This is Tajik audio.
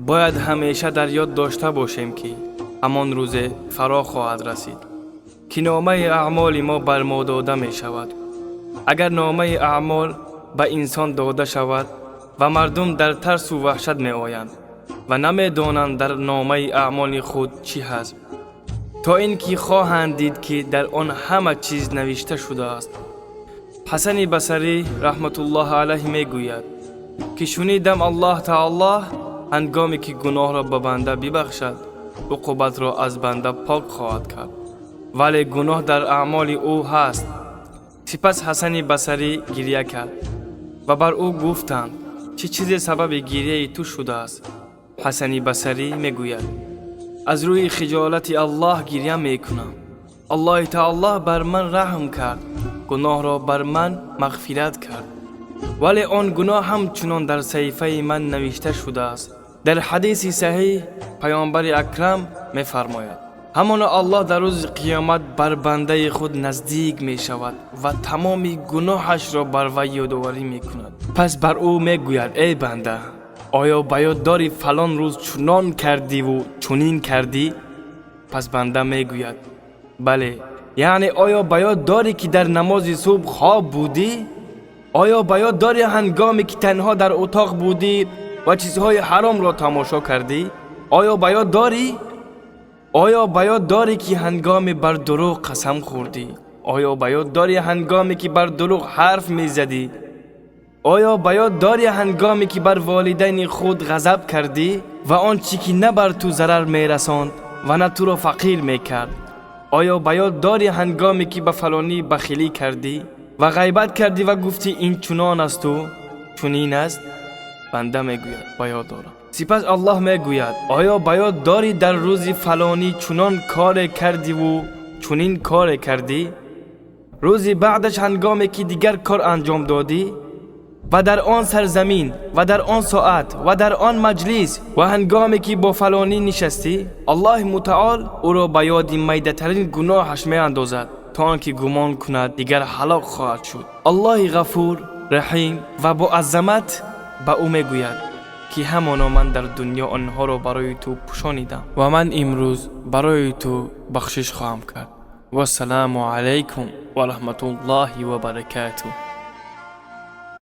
Бояд ҳамеша дар ёд дошта бошем, ки ҳамон рӯзе фаро хоҳад расид, ки номаи аъмоли мо бар мо дода мешавад. Агар номаи аъмол ба инсон дода шавад ва мардум дар тарсу ваҳшат меоянд ва намедонанд дар номаи аъмоли худ чӣ ҳаст, то ин ки хоҳанд дид, ки дар он ҳама чиз навишта шудааст. Ҳасани Басарӣ раҳматуллоҳ алайҳ мегӯяд, ки шунидам, Аллоҳ таоло ҳангоме ки гуноҳро ба банда бибахшад, уқубатро аз банда пок хоҳад кард, вале гуноҳ дар аъмоли ӯ ҳаст. Сипас Ҳасани Басарӣ гиря кард ва бар ӯ гуфтанд: «Чӣ чизе сабаби гирияи ту шудааст?» Ҳасани Басарӣ мегӯяд: «Аз рӯи хиҷолати Аллоҳ гиря мекунам. Аллоҳи таоло бар ман раҳм кард, гуноҳро бар ман мағфират кард, вале он гуноҳ ҳамчунон дар саҳифаи ман навишта шудааст». Дар ҳадиси саҳиҳ Паёмбари Акрам мефармояд: «Ҳамоно Аллоҳ дар рӯзи қиёмат бар бандаи худ наздик мешавад ва тамоми гуноҳашро бар вай ёдоварӣ мекунад. Пас бар ӯ мегӯяд: эй банда, оё ба ёд дорӣ, фалон рӯз чунон кардиву чунин кардӣ?» Пас банда мегӯяд: «Бале». Яъне оё ба ёд дорӣ, ки дар намози субҳ хоб будӣ? Оё ба ёд дорӣ, ҳангоме ки танҳо дар утоқ будӣ ва чизҳои ҳаромро тамошо кардӣ? Оё ба ёд дорӣ? Оё ба ёд дорӣ, ки ҳангоме бар дурӯғ қасам хӯрдӣ? Оё ба ёд дорӣ, ҳангоме ки бар дурӯғ ҳарф мезадӣ? Оё ба ёд дорӣ, ҳангоме ки бар волидайни худ ғазаб кардӣ ва он чӣ ки на бар ту зарар мерасонд ва на туро фақир мекард? Оё ба ёд дорӣ, ҳангоме ки ба фалонӣ бахилӣ кардӣ ва ғайбат кардӣ ва гуфтӣ: ин чунон асту чунин аст?» Банда мегӯяд: «Ба ёд дорам». Сипас Аллоҳ мегӯяд: «Оё ба ёд дорӣ, дар рӯзи фалонӣ чунон коре кардиву чунин коре кардӣ? Рӯзи баъдаш ҳангоме ки дигар кор анҷом додӣ ва дар он сарзамин ва дар он соат ва дар он маҷлис ва ҳангоме ки бо фалонӣ нишастӣ?» Аллоҳи мутаол ӯро ба ёди майдатарин гуноҳаш меандозад, то он ки гумон кунад, дигар ҳалок хоҳад шуд. Аллоҳи Ғафур Раҳим ва боазамат ба ӯ мегӯяд, ки ҳамоно ман дар дунё онҳоро барои ту пӯшонидам ва ман имрӯз барои ту бахшиш хоҳам кард. Вассалому алайкум ва раҳматуллоҳи ва баракатуҳ.